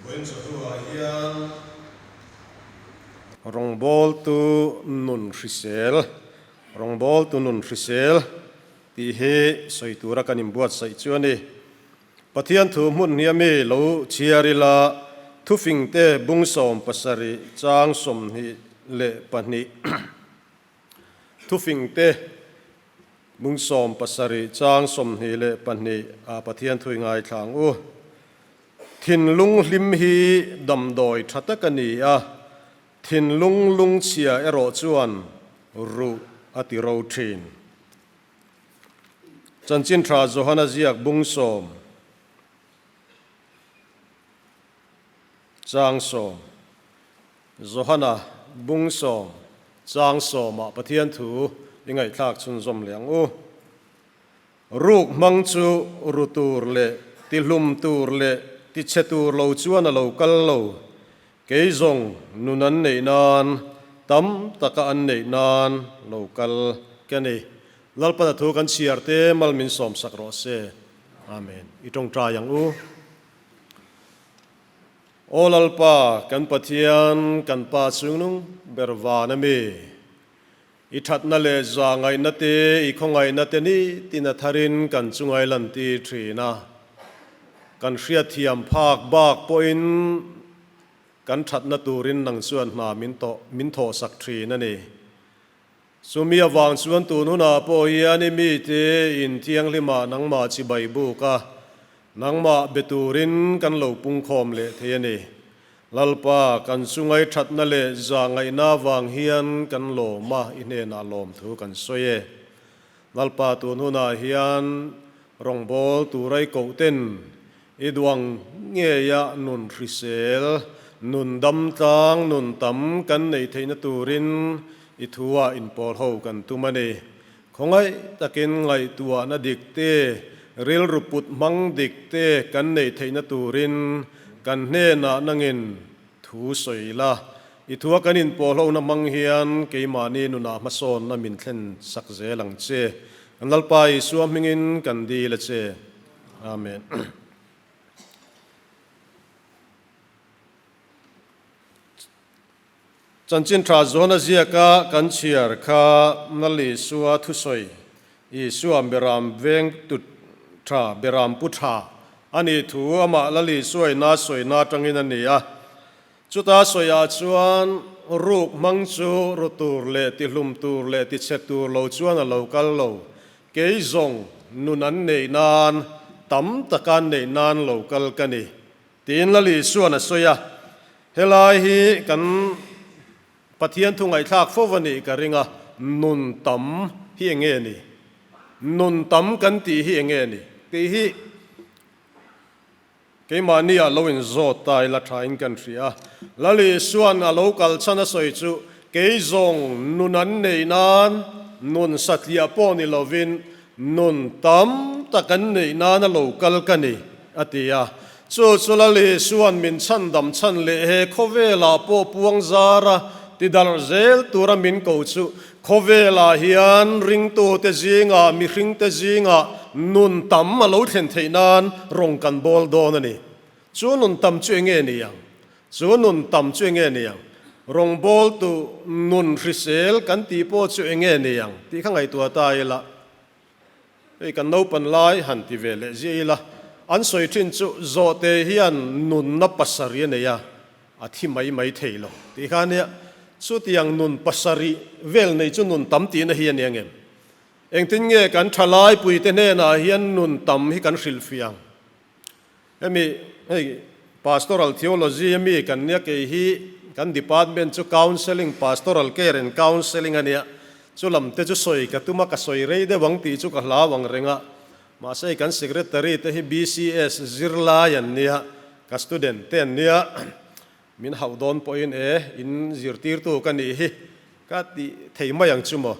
Vawiin chawhnuah hian Rawngbawltu nun hrisel, Rawngbawltu nun hrisel tih hi sawi tura kan inbuatsaih chu a ni. Pathian thu hmun hnia mi lo chhiar ila, thufingte bung 70 chang 22. Thufingte bung 70 chang 22 ah Pathian thu i ngaithla ang u. Thinlung hlim hi damdawi tha tak a ni a, thinlung lungchhia erawh chuan ruh a ti ro thin. Chanchin tha Johana ziak bung sawm chang sawm. Johana bung sawm chang sawmah Pathian thu i ngaihthlak chhunzawm leh ang u. Ruk hmang chu ru tur leh tihlum tur leh tichhe tur lo chuan a lo kal lo. Kei zawng nun an neih nan, tam taka an neih nan lo kal ka ni. Lalpana thu kan chhiar te mal min sawmsak rawh se. Amen. I tawngtai ang u. Aw Lalpa, kan Pathian, kan Pa chungnung ber van a mi. I thatna leh za ngaihna te, i khawngaihna te ni tin a tharin kan chungai lan ti thin a. Kan hriatthiam phak bak pawhin kan thatna turin nang chuan hna min tawh min thawhsak thin a ni. Chumi avang chuan tun hunah pawh hian i mite inthianghlimah nangmah chibai buk a, nangmah be turin kan lo pungkhawm leh thei a ni. Lalpa, kan chungai thatna leh zah ngaihna avang hian kan lawm a, i hnenah lawmthu kan sawi e. Lalpa, tun hunah hian rawngbâwl tura i koh ten i duang ngeia nun hrisel, nun damtlang, nun tam kan neih theihna turin i thua inpawl ho kan tum a ni. Khawngaih takin ngaihtuahna dik te, rilru put hmang dik te kan neih theihna turin kan hnenah nangin thu sawi la. I thua kan inpawl hona hmang hian keimahni nunah hmasawnna min thlen sak zel ang che. Kan Lalpa Isua hmingin kan dil a che. Amen. Chanchin tha zawn a ziaka kan chhiar kha Lal Isua thusawi, Isua beram veng tu tha, beram pu tha a nih thu amah Lal Isua in a sawina atangin a ni a. Chuta sawiah chuan ruk hmang chu ru tur leh tihlum tur leh tichhe tur lo chuan a lo kal lo. Kei zawng nun an neih nan, tam taka an neih nan lo kal ka ni. Tiin Lal Isua'n a sawi a, Helai hi kan Pathian thu ngaihthlak fo a nih ka ring a, nun tam hi eng nge ni? Nun tam kan tih hi eng nge ni? Tih hi keimahni ah lo inzawt ta ila thain kan hria a. Lal Isua'n a lo kal chhan a sawi chu, Kei zawng nun an neih nan, nun satliah pawh ni lovin, Nun tam tak an neih nana lo kal ka ni, a ti a. Chu chu Lal Isua'n min chhandam chhan leh he khawvelah pawh puang zara tidarh zel tura min ko chu khawvelah hian ringtute zingah, mihringte zingah nun tam a lo thlen theih nan rawn kan bawl dawn a ni. Chu nun tam chu enge ni ang? Chu nun tam chu enge ni ang? Rawngbawltu nun hrisel kan tih pawh chu enge ni ang tih kha ngaihtuah ta ila, hei kan naupan lai han ti ve leh ziah ila, an sawi thin chu zawhte hian nunna pasarih a nei a, a thi mai mai thei lo tih kha ania. Chutiang nun pasarih vel nei chu nun tam tihna hi a ni ang em? Engtin nge kan thalaipuite hnenah hian nun tam hi kan hrilhfiah ang? Hemi hei Pastoral Theology a mi kan nia kei hi kan department chu Counselling, Pastoral Care and Counselling a nia. Chu lam te chu sawi ka tum a, ka sawi rei deuh ang tih chu ka hlau ang reng a. Mahse hei kan Secretary te hi BCS zirlai an nia, ka student te an nia. Min hauh dawn pawhin e, in zirtirtu ka nih hi ka tih thei mai ang chu maw.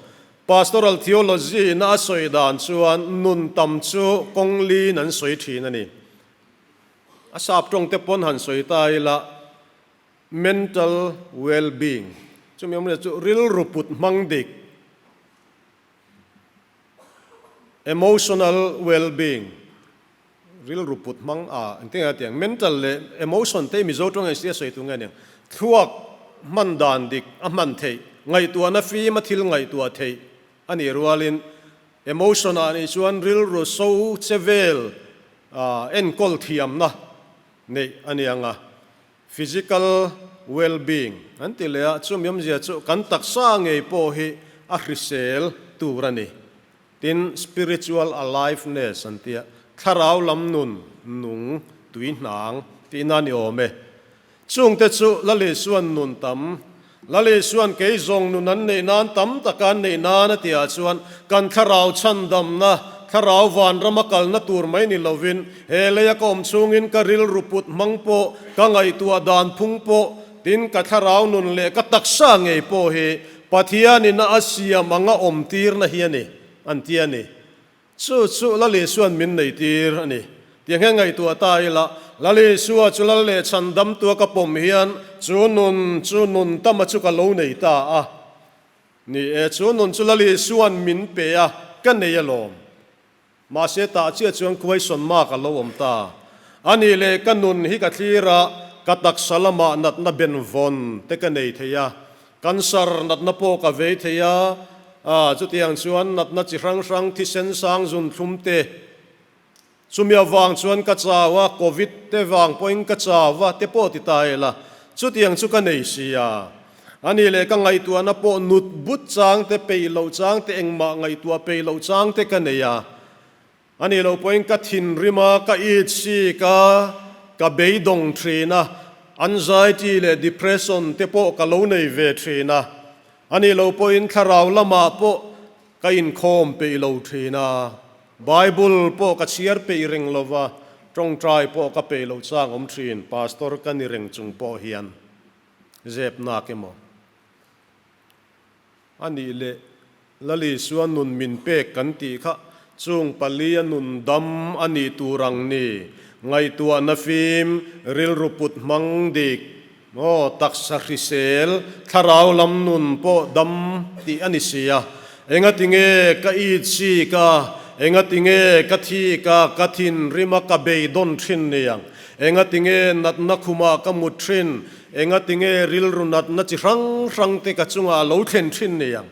Pastoral theology in a sawi dan chuan nun tam chu kawng liin an sawi thin a ni. A sap tawng te pawn han sawi ta ila, mental well-being, chumi awmzia chu rilru put hmang dik, emotional well-being, Rilru put hmang a engtin nge tiang mental leh emotion te Mizo tawng engsi a sawi tu nge niang thluak hman dan dik a hman theih ngaihtuahna fim a thil ngaihtuah theih a nih rualin emotion ah nih chuan rilru so che vel enkawl thiamna neih a ni ang a physical well being an ti leh a chumi awmzia chu kan taksa ngei pawh hi a hrisel tur a ni. Tin, spiritual aliveness an tia, thlarau lam nun, nung, tui hnang tihna a ni awm e. Chungte chu Lal Isuan nun tam, Lal Isuan kei zawng nun an neih nan tam taka an neih nan a tihah chuan kan thlarau chhandamna, thlarau vanrama kalna tur mai ni lovin he leia ka awm chhungin ka rilru put hmang pawh, ka ngaihtuah dan phung pawh, tin ka thlarau nun leh ka taksa ngei pawh hi Pathianin a siam anga awmtirna hi a ni, an ti a ni. Chu chu Lal Isua'n min neitir a ni. Tiang hian ngaihtuah ta ila, Lal Isua chu Lal leh chhandamtua ka pawm hian chu nun chu nun tama chu ka lo nei ta a. Ni e, chu nun chu Lal Isua'n min pe a, ka nei alawm. Mahse tah chiah chuan question mark a lo awm ta. A nih leh ka nun hi ka thlir a, ka taksa lamah natna ben vawn te ka nei thei a, cancer natna pawh ka vei thei a, ah chutiang chuan natna chi hrang hrang thisen sang zun thlum te, chumi avang chuan ka chau a, covid te vang pawhin ka chau a te pawh ti ta ila, chutiang chu ka nei si a. A nih leh ka ngaihtuahna pawh nut but chang te, peih loh chang te, engmah ngaihtuah peih loh chang te ka nei a. A nih loh pawhin ka thinrim a, ka it sik a, ka beidawng thin a, anxiety leh depression te pawh ka lo nei ve thin a. A nih loh pawhin thlarau lamah pawh ka inkhawm peih lo thin a, Bible pawh ka chhiar peih reng lo va, tawngtai pawh ka peih loh chang awm thin, Pastor ka ni reng chung pawh hian. Zep nak emaw? A nih leh Lal Isua nun min pek kan tih kha chung palia nun dam a nih tur ang ni. Ngaihtuahna fim, rilru put hmang dik, aw, taksa hrisel, thlarau lam nun pawh dam tih a ni si a. Engati nge ka it sik a, engati nge ka thik a, ka thinrim a, ka beidawn thin niang? Engati nge natna khumah ka mut thin? Engati nge rilru natna chi hrang hrang te ka chungah a lo thlen thin ni ang?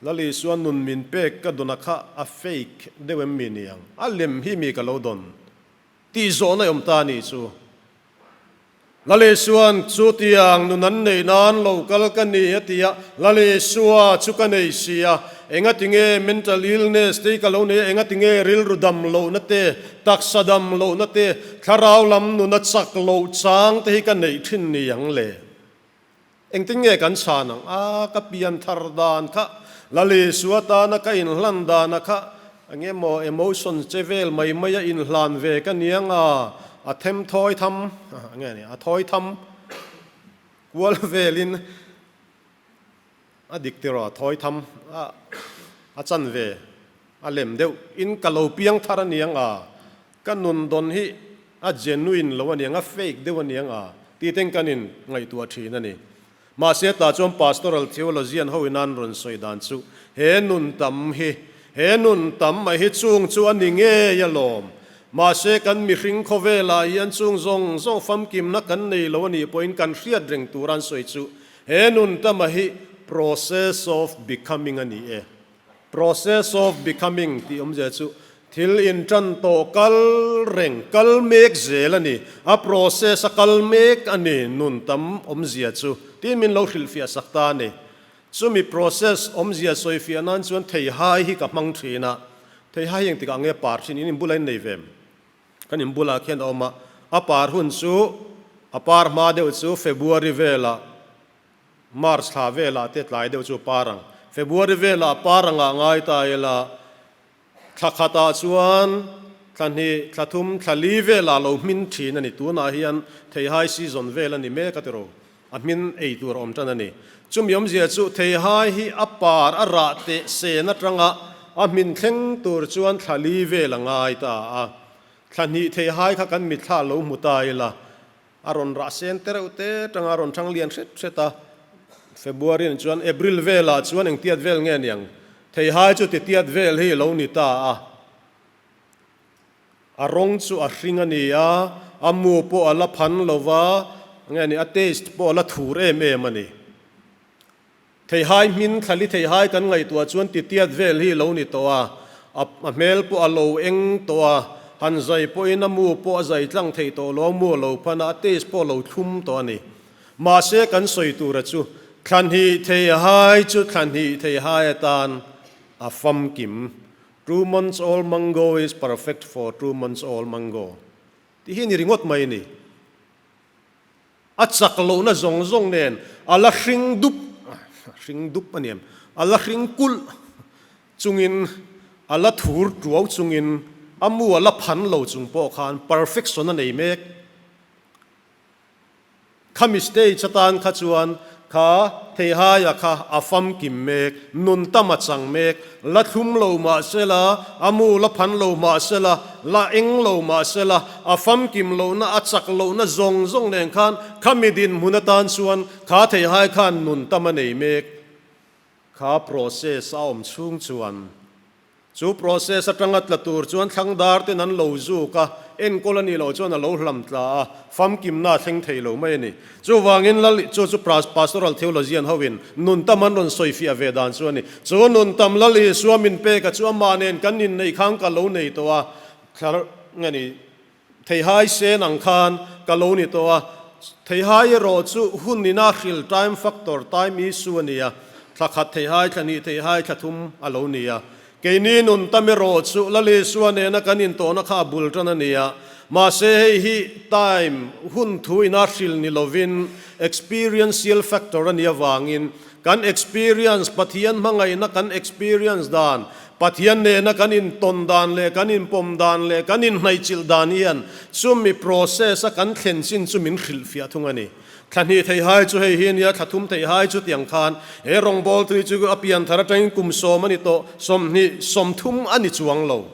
Lal Isua nun min pek ka dawna kha a fake deuh em mi ni ang? A lem hi mi ka lo dawn tih zawhna i awm ta a nih chu. Lal Isua'n chutiang nun an neih nan lo kal ka ni a ti a, Lal Isua chu ka nei si a, engati nge mental illness te hi ka lo nei a, engati nge rilru dam lohna te, taksa dam lohna te, thlarau lam nuna chak loh chang te hi ka neih thin ni ang le? Engtin nge kan chhan ang? A, ka pian thar dan kha, Lal Isua tana ka inhlan dana kha, Enge maw emotion che vel mai mai a inhlan ve ka niang a, a them thawi tham, nge ni, a thawi tham kual velin a dik tiraw, a thawi tham a, a chan ve, a lem deuh in ka lo piang thar a niang a, ka nun dawn hi a genuine lo a niang, a fake deuh a niang a, tih ten kan in ngaihtuah thin a ni. Mahse tah chuan pastoral theologian ho in an rawn sawi dan chu he nun tam hi, he nun tam mai hi chung chu a ni ngei alawm. Mahse kan mihring khawvelah hian chung zawng zawng famkimna kan nei lo a nih pawhin kan hriat reng tur an sawi chu he nun tama hi process of becoming a ni e. Process of becoming tih awmzia chu thil intan tawh kal reng, kal mek zel a ni. A process a kal mek a ni nun tam awmzia chu tiin min lo hrilhfiah sak ta a ni. Chumi process awmzia sawifiah nan chuan theihai hi ka hmang thin a, theihai hi engtikah nge par thin in inbula in nei ve em? Kan inbulah khian a awm a, a par hun chu a par hma deuh chu February velah March thla velah te tlai deuh chu par ang. February velah par angah ngai ta ila, thla khatah chuan thla hnih, thla thum, thla li velah lo hmin thin a ni. Tunah hian theihai season vel a ni mek a tiro, a hmin ei tur a awm tan a ni. Chumi awmzia chu theihai hi a par a rah teh sen atanga a hmin thleng tur chuan thla li vel a ngai ta a. Thla hnih theihai kha kan mitthla lo hmu ta ila, A rawn rah sen te reuh te tanga a rawn thang lian hret hret a, February ah chuan April velah chuan engtiat vel nge niang? Theihai chu titiat vel hi lo ni ta a. A rawng chu a hring a ni a, a mu pawh a la phan lo va, nge ni, a taste pawh a la thur em em a ni. Theihai hmin thlali theihai kan ngaihtuah chuan titiat vel hi lo ni tawh a, a hmel pawh a lo eng tawh a, han zai pawhin a mu pawh a zai tlang thei tawh lo, a mu a lo phan a, a taste pawh a lo thlum tawh a ni. Mahse kan sawi tura chu thlanhnih theihai chu thlanhnih theihai atan a famkim. Two months old mango is perfect for two months old mango tih hi ni ringawt mai a ni. A chak lohna zawng zawng nen a la hring dup, hring dup a ni em, a la hring kulh chungin, a la thur tuau chungin, a mu a la phan lo chung pawh khan perfection a nei mek. Khami stage atan kha chuan kha Theihaia kha a famkim mek, nun tam a chang mek, la thlum lo mah sela, a mu la phan lo mah sela, la eng lo mah sela, a famkim lohna, a chak lohna zawng zawng nen khan khami dinhmun atan chuan kha Theihai khan nun tam a nei mek. Kha process a awm chhung chuan Chu process atanga tla tur chuan thlangdar ten an lo zuk a, enkawl a nih loh chuan a lo hlam tla a, famkimna a thleng thei lo mai a ni. Chuvangin Lal chu chu Pastoral Theologian hoin nun tam an rawn sawifiah ve dan chu a ni. Chu nun tam Lal Isua min pek a chu amah nen kan inneih khan ka lo nei tawh a, thlar nge ni Theihai sen ang khan ka lo ni tawh a, theihai erawh chu hun ina hril time factor, time issue a ni a, thla khat theihai, thla hnih theihai, thla thum a lo ni a. Keini nun tam erawh chu Lalisua nena kan intawhna kha a bul tan a ni a, mahse hei hi time, hun thu ina hril ni lovin experiential factor a nih avangin Kan experience, Pathian hmangaihna kan experience dan, Pathian nena kan intawn dan leh kan inpawm dan leh kan inhnaihchilh dan hian chumi process a kan thlen chin chu min hrilhfiah thung a ni. Thla hnih theihai chu hei hi a nia, thla thum theihai chu tiang khan he rawngbâwl tui chu a pianthar atangin kum sawm a ni tawh, 20, 30 a ni chuang lo.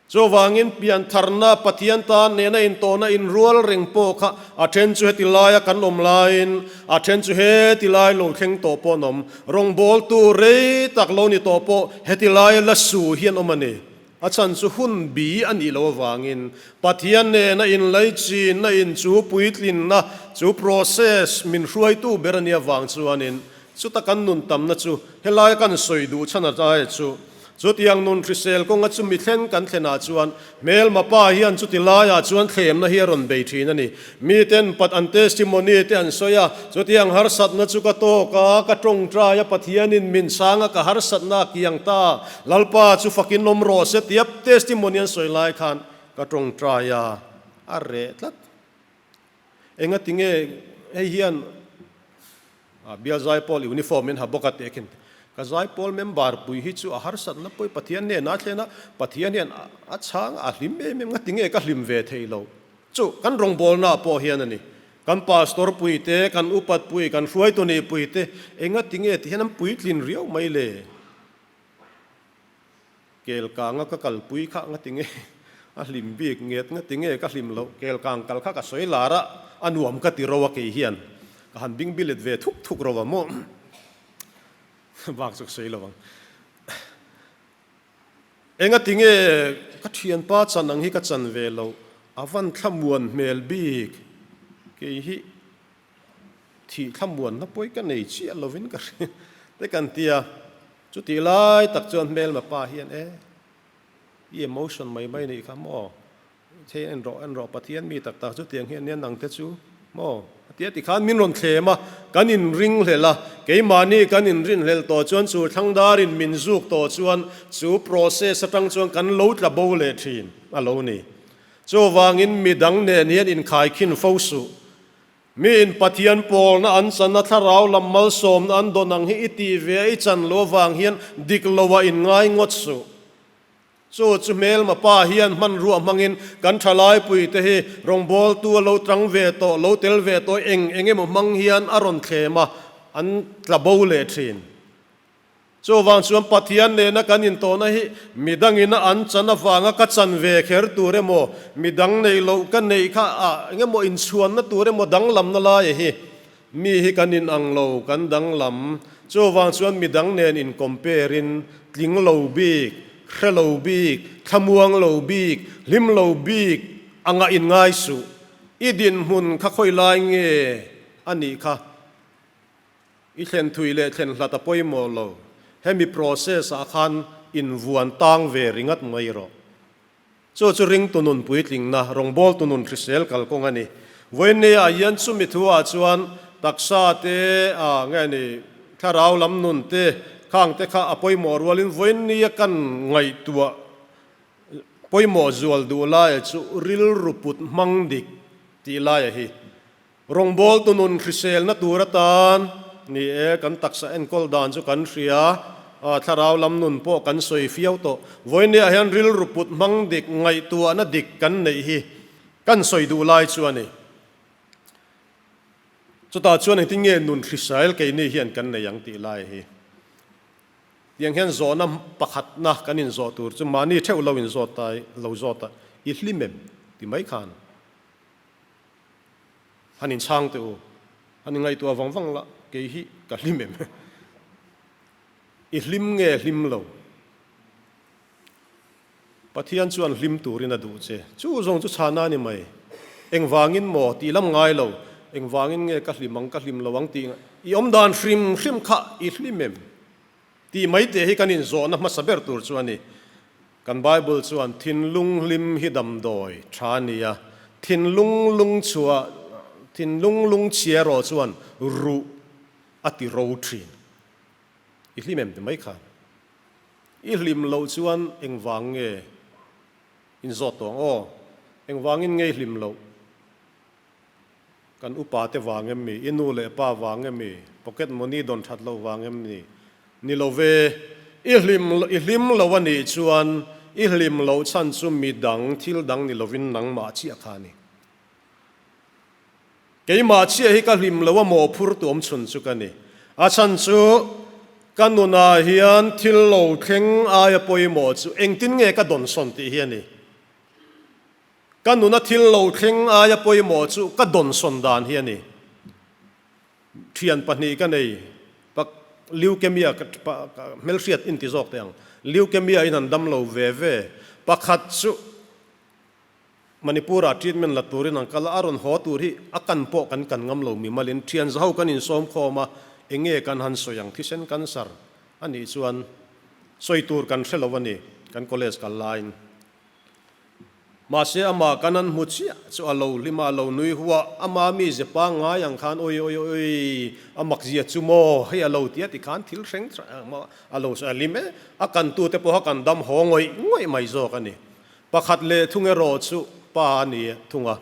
Chuvangin piantharna Pathian tan nena intawhna inrual reng pawh kha a then chu heti laia kan awm laiin a then chu heti lai lo thleng tawh pawh an awm. Rawngbawltu rei tak lo ni tawh pawh heti laia la su hi an awm a ni. A chhan chu hun bi a nih loh avangin Pathian nena inlaichinna in chu puitlinna chu process min hruaitu ber a nih avang chuanin chuta kan nun tamna chu helaia kan sawi duh chhan aia chu Chutiang nun hrisel kawnga chumi thleng kan thlenah chuan hmelma pa hian chuti laiah chuan thlemna hi a rawn bei thin a ni. Miten pat an testimony te an sawi a, chutiang harsatna chu ka tawk a, ka tawngtai a, Pathianin min chhang a, ka harsatna a kiang ta, Lalpa chu fakin awm rawh se tia testimony an sawi lai khan ka tawngtai a, a reh tlat. Engatinge hei hian Bial Zaipawl uniform in ha bawk a tih khin ka Zaipawl member pui hi chu a harsatna pawh Pathian hnenah a thlen a, Pathian hian a chhang a hlim em em ngatinge ka hlim ve thei lo chu kan rawngbawlnaah pawh hian a ni. Kan pastor pui te, kan upat pui, kan hruaitu nih pui te engatinge tih hian an puitlin riau mai le. Kelkanga ka kalpui kha ngatinge a hlim bik nget ngatinge ka hlim loh kelkang kal kha ka sawi lar a, a nuam ka ti ro a kei hian ka han bing bilet ve thuk thuk ro a maw bak chu ka sawi lo ang. Engatinge ka thianpa chan ang hi ka chan ve loh a van thlamuan hmel bik kei hi thih thlamuanna pawi ka nei chiah lovin ka hria te kan tia. Chutih lai tak chuan hmelma pa hian e, i emotion mai mai nih kha maw? Chei en rawh en rawh Pathian mi tak tak chutiang hian nia nang te chu maw? A ti a ti khan min rawn thlem a, kan inring hlel a, keimahni kan inrin hlel tawh chuan chu thlangdarin min zuk tawh chuan chu process atang chuan kan lo tla bo leh thin a lo ni. Chuvangin midang nen hian inkhaikhin fo suh. Miin Pathian pawlna an chan a, thlarau lam malsawmna an dawn ang hi i tih ve a, i chan lo avang hian dik loah in ngai ngawt suh. Chu chu hmelma pa hian hmanrua hmangin kan thalaipui te hi rawngbawltu a lo tang ve tawh, lo tel ve tawh eng eng emaw hmang hian a rawn thlem a, an tla bo leh thin. Chuvang chuan Pathian nena kan intawhna hi midangina an chan avanga ka chan ve kher tur emaw, midang neih loh ka neih kha ah eng emaw inchhuanna tur emaw danglamna lai hi mi hi kan inang lo, kan danglam. Chuvang chuan midang nen in compare in tling lo bik. hre lo bik, thlamuang lo bik, hlim lo bik anga inngai suh. I dinhmun kha khawi lai nge a nih kha? I thlen thui leh thlen hlat a pawimawh lo. Hemi process ah khan invuan tang ve ringat mai rawh. Chu chu ringtu nun puitlingna, rawngbawltu nun hrisel kalkawng a ni. Vawiinnia hian chumi thu ah chuan taksa te, ah nge ni, thlarau lam nun te, khang te kha a pawimawh rualin vawiinnia kan ngaihtuah pawimawh zual duh laia chu rilru put hmang dik tih laia hi Rawngbawltu nun hriselna tur atan ni e, kan taksa enkawl dan chu kan hria, thlarau lam nun pawh kan sawi fiau tawh. Vawinia hian rilru put hmang dik, ngaihtuahna dik kan neih hi kan sawi duh lai chu a ni. Chutah chuan engtin nge nun hrisael keini hian kan nei ang tih lai hi. Tiang hian zawhna pakhatna kan inzawh tur chu mahni theuh lo inzawt ta, lo zawt a, i hlim em? ti mai khan. Han inchhang teh u, han ingaihtuah vang vang la, kei hi ka hlim em? I hlim nge hlim lo? Pathian chuan hlim turin a duh che. Chu zawng chu chhana a ni mai. Engvangin maw tih lam ngai lo, engvangin nge ka hlim ang, ka hlim lo ang tih i awm dan hrim hrim kha i hlim em? Tih mai teh hi kan inzawhna hmasa ber tur chu a ni. Kan Bible chuan thinlung hlim hi damdawi tha a ni a, thinlung lungchhuah, thinlung lungchhia erawh chuan ruh a ti ro thin. I hlim em ti mai khan. I hlim loh chuan engvang nge inzawt tawh ang aw? Engvangin nge i hlim loh? Kan upa te vang em mi? I nu leh pa vang em mi? Pocket money dawn that loh vang em ni? Ni lo ve. I hlim i hlim lo a nih chuan i hlim loh chhan chu mi dang thil dang ni lovin nangmah chiah kha a ni. Keimah chiah hi ka hlim lo a mawhphur tu awm chhun chu ka ni. A chhan chu ka nunah hian thil lo thleng aia pawimawh chu engtin nge ka dawnsawn tih hi a ni. Ka nuna thil lo thleng aia pawimawh chu ka dawnsawn dan hi a ni. Thian pahnih ka nei, pak leukemia ka hmelhriat inti zawk teh ang, leukemia in an dam lo ve ve. Pakhat chu Manipur ah treatment la turin an kal a, a rawn haw tur hi a kan pawh kan kan ngam lo mimalin thian zaho kan insawm khawm a, enge kan han sawi ang thisen cancer a nih chuan sawi tur kan hre lo a ni kan college kal laiin. Mahse amah kan an hmu chiah chu a lo hlim a, a lo nui huah, ama mi ze pangngai ang khan oi oi oi a mak zia chu maw hei a lo ti a ti khan thil hreng a lo sawi a hlim e, a kantu te pawha kan dam haw ngawih ngawih mai zawk a ni. Pakhat leh thung erawh chu pa a ni thung a,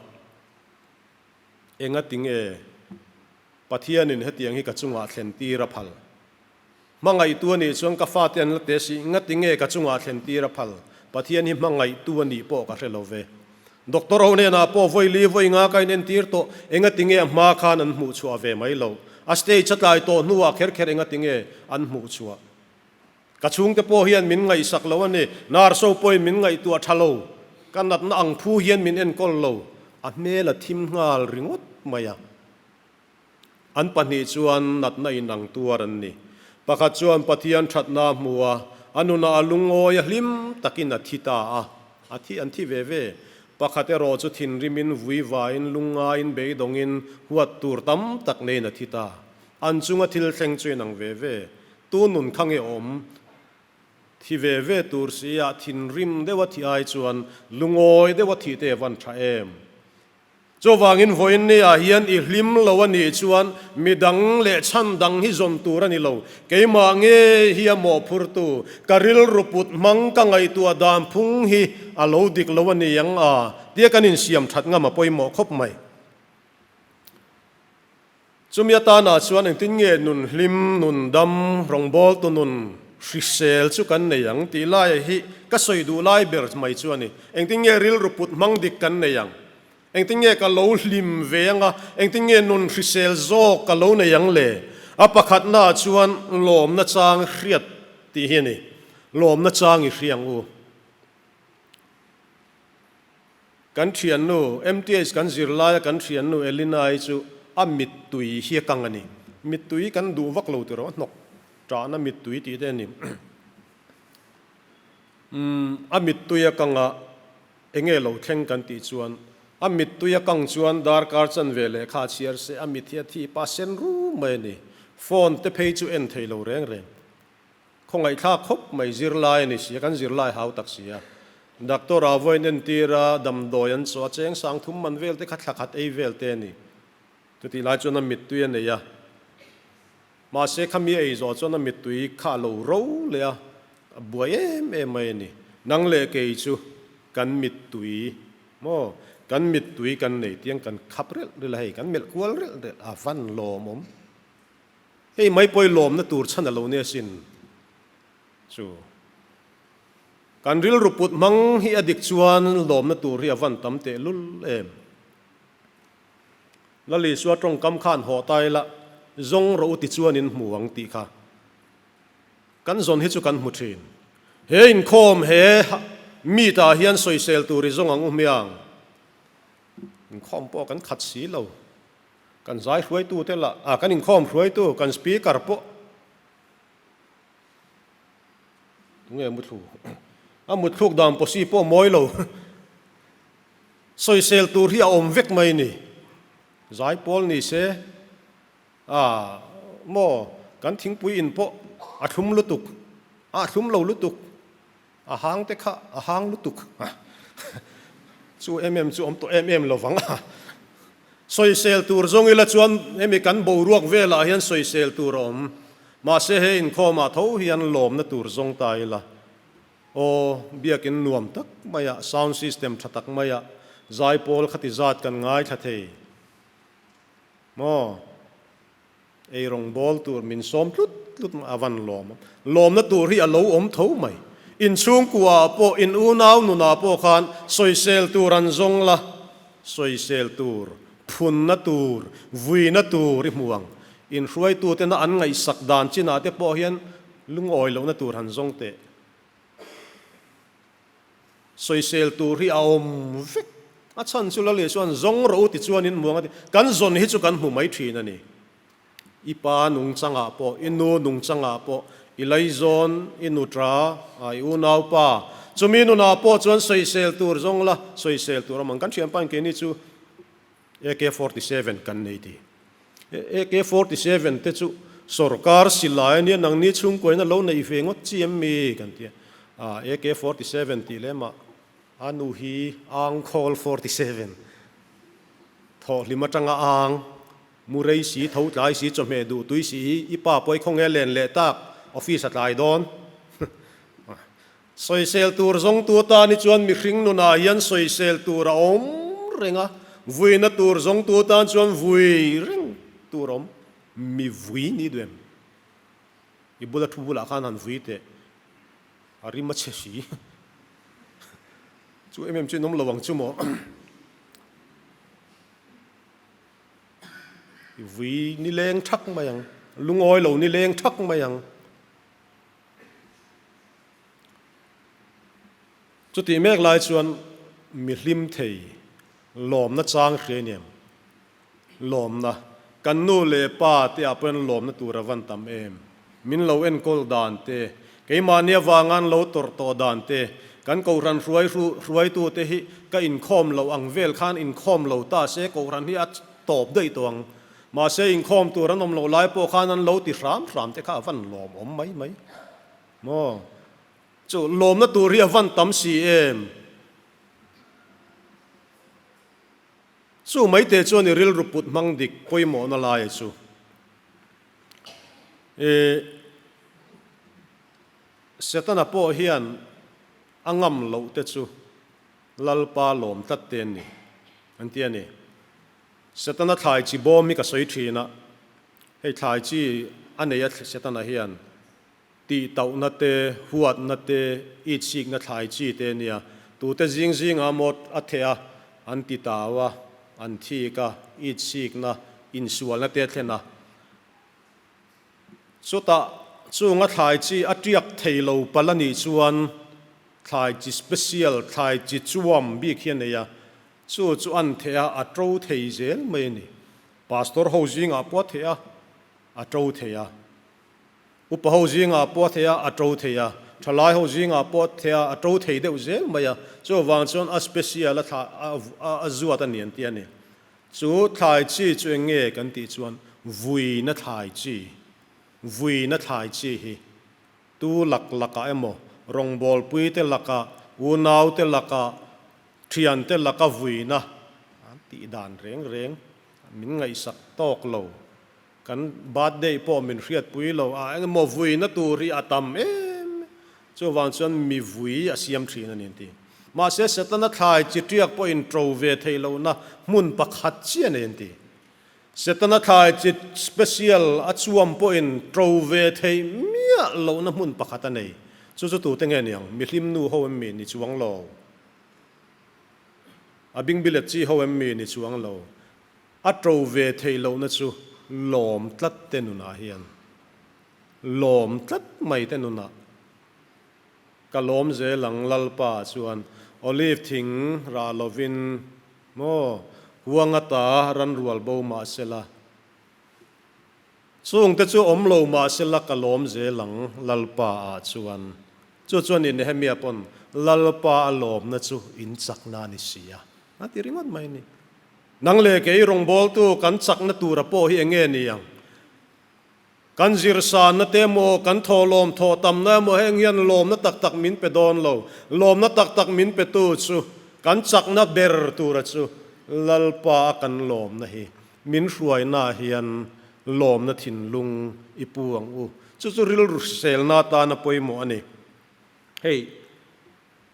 engati nge Pathianin hetiang hi ka chungah thlen tir a phal? Hmangaihtu a nih chuan ka fate an la te si, ngati nge ka chungah thlen tir a phal? Pathian hi hmangaihtu a nih pawh ka hre lo ve. Doctor ho hnenah pawh vawi li vawi nga ka inentir tawh, engati nge a hma khan an hmuh chhuah ve mai lo? A stage a tlai tawh hnuah kher kher engati nge an hmuh chhuah? Ka chhungte pawh hian min ngaihsak lo a ni, nurse ho pawhin min ngaihtuah tha lo, ka natna ang phu hian min enkawl lo, a hmel a thim nghal ringawt mai a. An pahnih chuan natna inang tuar an ni. Pakhat chuan Pathian thatna a hmu a, a nunah a lungawi a hlim takin a thi ta a. A thi an thi ve ve. Pakhat erawh chu thinrimin, vuivaiin, lungngaiin, beidawngin, huat tur tam tak neiin a thi ta. An chunga thil thleng chu inang ve ve. Tu nun kha nge awm? Thi ve ve tur sia thinrim deuha thi ai chuan lungawi deuha thih te van tha em? Chuvangin vawiin ni ah hian i hlim lo a nih chuan midang leh chhan dang hi zawn tur a ni lo. Keimah nge hi a mawhphurtu, ka rilru put hmang ka ngaihtuah dan phung hi a lo dik lo a ni ang a tia kan insiam that ngam a pawimawh khawp mai. Chumi atanah chuan engtin nge nun hlim, nun dam, rawngbawltu nun hrisel chu kan nei ang tih laia hi ka sawi duh lai ber mai chu a ni. Engtin nge rilru put hmang dik kan nei ang? Engtin nge ka lo hlim ve ang a? Engtin nge nun hrisel zawk ka lo nei ang le? A pakhatnaah chuan lawmna chang hriat tih hi a ni. Lawmna chang i hria ang u. Kan thiannu, MTH kan zir laia kan thiannu Elina-i chu a mittui hi a kang a ni. Mittui kan duh vak lo tiraw, a hnawk ṭahna mittui tih te a ni. Umm, a mittui a kang a, enge lo thleng kan tih chuan, a mittui a kang chuan darkar chanve lehkha a chhiar se, a mit hi a thi pa sen rum mai a ni. Phone te phei chu en thei lo reng reng. Khawngaihthlak khawp mai zirlai a ni si a, kan zirlai hau tak si a. Doctor ah vawiin entir a, damdawi an chaw a, cheng sang thum man vel te kha thla khat ei vel te a ni. Chutih lai chuan a mittui a nei a. Mahse khami a ei zawh chuan a mittui kha a lo ro leh a, a buai em em mai a ni. Nang leh kei chu kan mittui maw? Kan mittui kan nei tiang kan khap relh relh a hei, kan melh kual relh relh a, van lawmawm. Hei mai pawh i lawmna tur chhan a lo nia sin chu. Kan rilru put hmang hi a dik chuan lawmna tur hi a van tam teh lul em. Lal Isua tawngkam khan haw ta ila zawng rawh u ti chuan in hmu ang tih kha kan zawn hi chu kan hmu thin. He inkhawm he meet ah hian sawisel tur i zawng ang u hmiang. Inkhawm pawh kan khat si lo. Kan zai hruaitu te lah, ah kan inkhawm hruaitu, kan speaker pawh tunge muthlu? A mutthluk dan pawsi pawh mawi lo. Sawisel tur hi a awm vek mai ni. Zai pawl ni se, ah maw kan thingpui in pawh a thlum lutuk, a thlum lo lutuk, a hang te kha a hang lutuk. Chu em em chu awm tawh em em lo vang a. Sawisel tur zawng ila chuan hemi kan boruak velah hian sawisel tur a awm. Mahse he inkhawmah tho hian lawmna tur zawng ta ila. Aw, biakin nuam tak maiah, sound system tha tak maiah zaipawl khati zat kan ngaithla thei maw? Ei rawngbawl tur min sawm tlut tlut mai, a van lawm awm. Lawmna tur hi a lo awm tho mai. In chhungkuaah pawh, in unau nunah pawh khan sawisel tur an zawng la, sawisel tur, phunna tur, vuina tur i hmu ang. In hruaitutena an ngaihsak dan chinah te pawh hian lungawi lohna tur han zawng teh. Sawisel tur hi a awm vek. A chhan chu Lali chuan zawng rawh u ti chuan in muang a ti. Kan zawn hi chu kan hmu mai thin a ni. I pa nungchangah pawh, i nu nungchangah pawh, i laizawn, i nutra, i unaupa, chumi nunah pawh chuan sawisel tur zawng la, sawisel tur a awm ang. Kan thianpa in keini chu AK 47 kan nei ti. AK 47 te chu sorkar silai a nia, nangni chhungkuain a lo neih ve ngawt chi em mi kan ti a. AK 47 tih lem ah a nu hi ang khawl 47 thawhhlim atanga ang mu rei si, tho tlai si, chawhmeh duh tui si hi i pa pawh i khawnge len leh tak office a tlai dawn. Sawisel tur zawngtu atan hi chuan mihring nunah hian sawisel tur a awm reng a, vuina tur zawngtu atan chuan vui reng tur a awm. Mi vui ni duh em? I bula thu bulah khan han vui teh, a rim a chhe si. Chu em em chu in awm lo ang chu maw? I vui nileng thak mai ang, lungawi lo nileng thak mai ang. Chutih mek lai chuan mi hlim thei lawmna chang hria aniang. Lawmna, kan nu leh pa te ah pawhin lawmna tur a van tam em. Min lo enkawl dan te, keimahni avanga an lo tawrh tawh dan te, kan kohhran hruai hruaitu te hi ka inkhawm loh ang vel khan inkhawm lo ta se kohhran hi a tawp daih tawh ang. Mahse inkhawm tur an awm loh lai pawh khan an lo ti hram hram te kha a van lawm awm mai mai maw? Chu lawmna tur hi a van tam si em? Chu maite chuan i rilru put hmang dik pawimawhna laia chu i Setana pawh hian a ngam loh te chu Lalpa lawm tlat te an ni an ti a ni. Setana thlai chi bawm hi ka sawi thin a, hei thlai chi a nei a Setana hian tih tauhna te, huatna te, itsikna thlai chi te a nia, tute zing zingah maw a theh a, an ti tau a, an thik a, itsikna, insualna te a thlen a. Chutah chunga thlai chi a tiak thei lo palh a nih chuan thlai chi special, thlai chi chuam bik hi a nei a, Chu chu an theh a, a to thei zel mai a ni. Pastor ho zingah pawh a theh a, a to thei a. Upa ho zingah pawh a theh a, a to thei a. Thalai ho zingah pawh thea a to thei deuh zel mai a, chuvang chuan a special a thla a zuat a ni an ti a ni. Chu thlai chi chu eng nge kan tih chuan vuina thlai chi, vuina thlai chi hi tu lak lakah emaw, rawngbawlpuite lakah, unaute lakah, thiante laka vuina an tih dan reng reng min ngaihsak tawk lo. Kan birthday pawh min hriatpui lo a, eng emaw vuina tur hi a tam em? Chuvang chuan mi vui a siam thin a ni an ti. Mahse Setana thlai chi tiak pawhin to ve theih lohna hmun pakhat chiah a nei an ti. Setana thlai chi special a chuam pawhin to ve theih miah lohna hmun pakhat a nei. Chu chu tute nge niang? Mihlim nu ho em mi ni chuang lo? A bingbilet chi ho em mi ni chuang lo? A to ve theih lohna chu lawm tlat te nunah hian lawm tlat mai te nunah ka lawm zel ang Lalpa chuan Olive thing rah lovin maw huang ata ran rual bo mah sela chungte chu awm lo mah sela ka lawm zel ang Lalpa ah chuan chu chuan i Nehemia pawn Lalpa a lawmna chu in chakna a ni si a a ti ringawt mai a ni. Nang leh kei rawngbawltu kan chakna tura pawh hi enge ni ang? Kan zirsanna te emaw, kan thawhlawm thawh tamna emaw heng hian lawmna tak tak min pe dawn lo. Lawmna tak tak min petu chu kan chakna ber tura chu Lalpa a kan lawmna hi min hruaina hian lawmna thinlung i pu ang u. Chu chu rilru hriselna atana pawimawh a ni. Hei.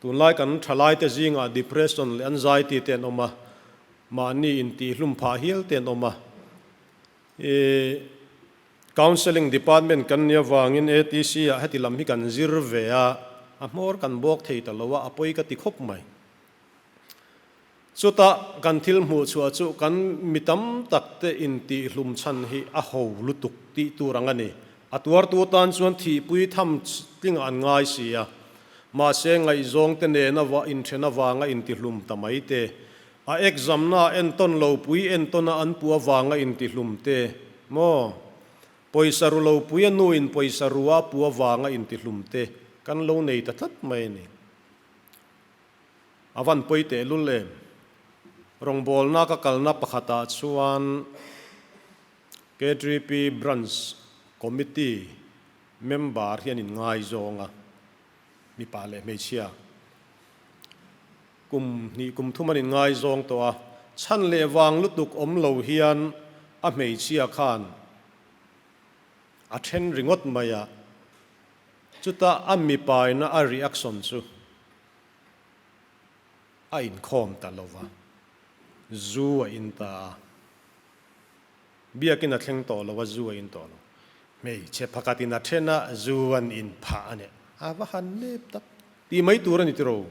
Tunlai kan thalaite zingah depression leh anxiety te an awm a, mahni intihhlum phah hial te an awm a. I Counselling department kan nih avangin ATC ah heti lam hi kan zir ve a, a hmawr kan bawk thei ta lo a, a pawi ka ti khawp mai. Chutah kan thil hmuh chhuah chu kan mi tam tak te intihhlum chhan hi a ho lutuk tih tur ang a ni. A tuartu tan chuan thihpui tham tlingah an ngai si a. Mahse ngaihzawng te nena va inthen avanga intihlum ta mai te, a exam-na entawn lo pui entawna an puh avanga intihlum te maw? Pawisa ru lo pui a nuin pawisa ru a puh avanga intihlum te kan lo nei ta tlat mai a ni. A van pawi tehlul em? Rawngbawlna ka kalna pakhatah chuan KTP Branch Committee member hian in ngaizawng a, mipa leh hmeichhia kum hnih kum thum an in ngaizawng tawh a, chhan leh vang lutuk awm lo hian a hmeichhia khan a then ringawt mai a, chutah a mipaina a reaction chu a inkhawm ta lo va, zu a in ta a, biakin a thleng tawh lo a, zu a in tawh lo. Hmeichhe phakhatin a then a, zu an in phah a nih, a va han nep tak tih mai tur a ni tiro.